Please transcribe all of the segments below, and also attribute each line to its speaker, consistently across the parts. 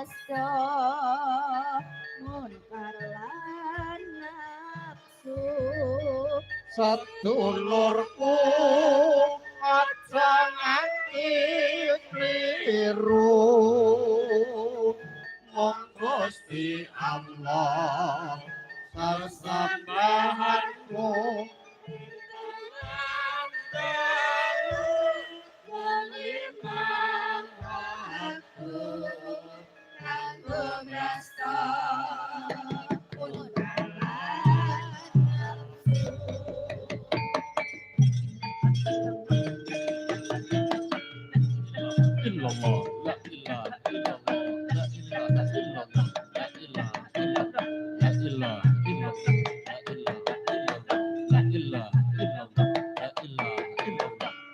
Speaker 1: Brasta munkar lan nafsu.
Speaker 2: Sedulurku aja nganti kliru, mung Gusti Allah sesembahanmu.
Speaker 1: Limang waktu kanggo brasta munkar lan nafsu.
Speaker 2: Illallah, la ilaha illallah, la ilaha illallah, la ilaha illallah, la ilaha illallah, la ilaha illallah, la ilaha illallah,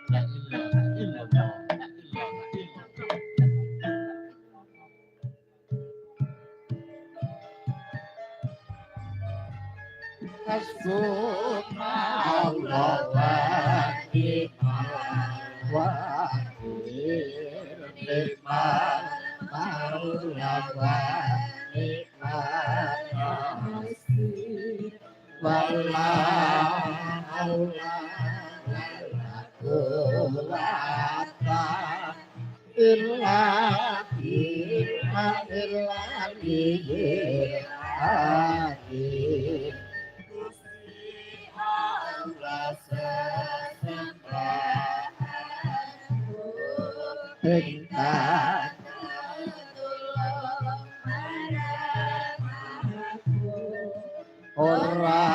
Speaker 2: la ilaha illallah, la ilaha illallah. Hasbunallah wa ni'mal wakil, ni'mal maula wa ni'mal nasir, wala haula wala quwwata illa billahil aliyyil azim.
Speaker 1: Allah sesembahanku
Speaker 2: Ingkang
Speaker 1: tulung marang aku,
Speaker 2: ora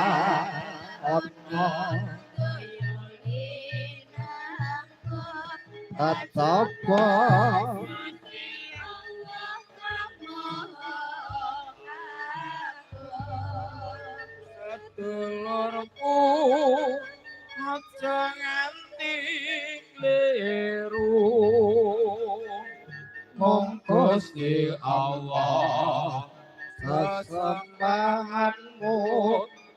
Speaker 2: ana
Speaker 1: kaya linangka
Speaker 2: kejaba
Speaker 1: Gusti Allah kang Maha Agung.
Speaker 2: Sedulurku aja nganti kliru, mung Gusti Allah sesembahanmu,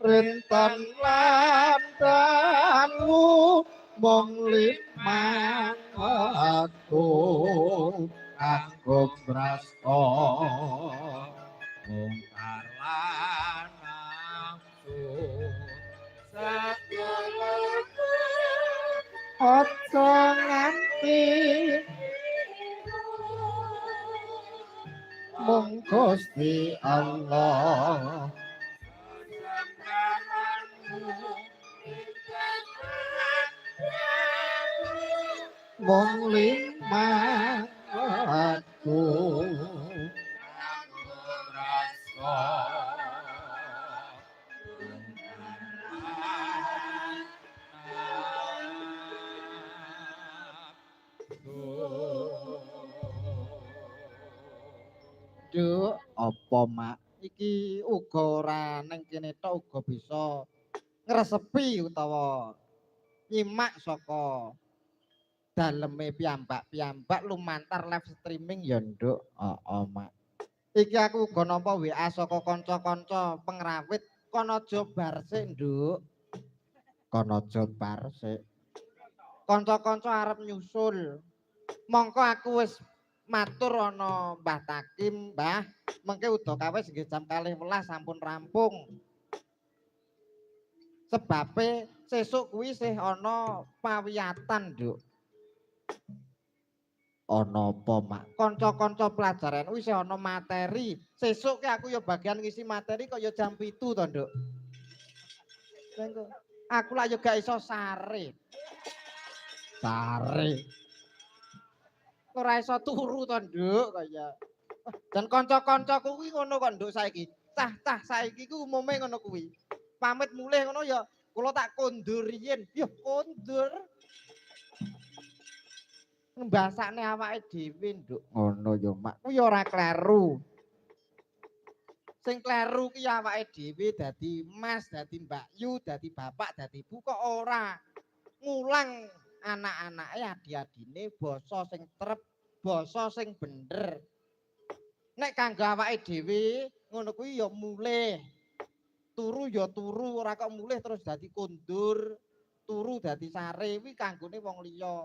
Speaker 2: rinten lan dalu mung limang wektu kanggo brasta mungkar lan nafsu.
Speaker 1: Sedulurku
Speaker 2: Aja nganti mung Gusti Allah mung limang wektu kanggo brasta. Nduk, apa mak? Iki uga ora ning kene tok, uga bisa ngresepi utawa nyimak saka daleme piyambak-piyambak lumantar live streaming ya, Nduk. Heeh, Mak. Iki aku uga nampa WA saka kanca-kanca pengrawit, kono aja bar sik, Nduk. Kono aja bar sik. Kanca-kanca arep nyusul. Mongko aku wis matur ana Mbah Takim, Mbah, mengke udakawis nggih jam 12 sampun rampung. Sebabe sesuk kuwi isih ana pawiyatan, Nduk. Ana apa, Mak? Kanca-kanca pelajar NU isih ana materi. Sesuk ki aku ya bagian ngisi materi kok ya jam 7 to, Nduk. Aku lak ya gak iso sare. Sare. Ora iso turu to, Nduk, kaya. Dan kanca-kancaku kuwi ngono kok, Nduk, saiki. Cah-cah saiki ku umume ngono kuwi. Pamit mulih ngono ya kula tak kondur riyin. Ya kondur. Mbasakne awake dhewe, Nduk. Ngono ya, Mak. Kuwi ora kleru. Sing kleru ki awake dhewe dadi mas, dadi mbakyu, dadi bapak, dadi ibu kok ora ngulang anak-anake, adi-adine basa sing trep, basa sing bener. Nek kanggo awake dhewe ngono kuwi ya mulih. Turu ya turu, ora kok mulih terus dadi kondur, turu dadi sare, kuwi kanggone wong liya.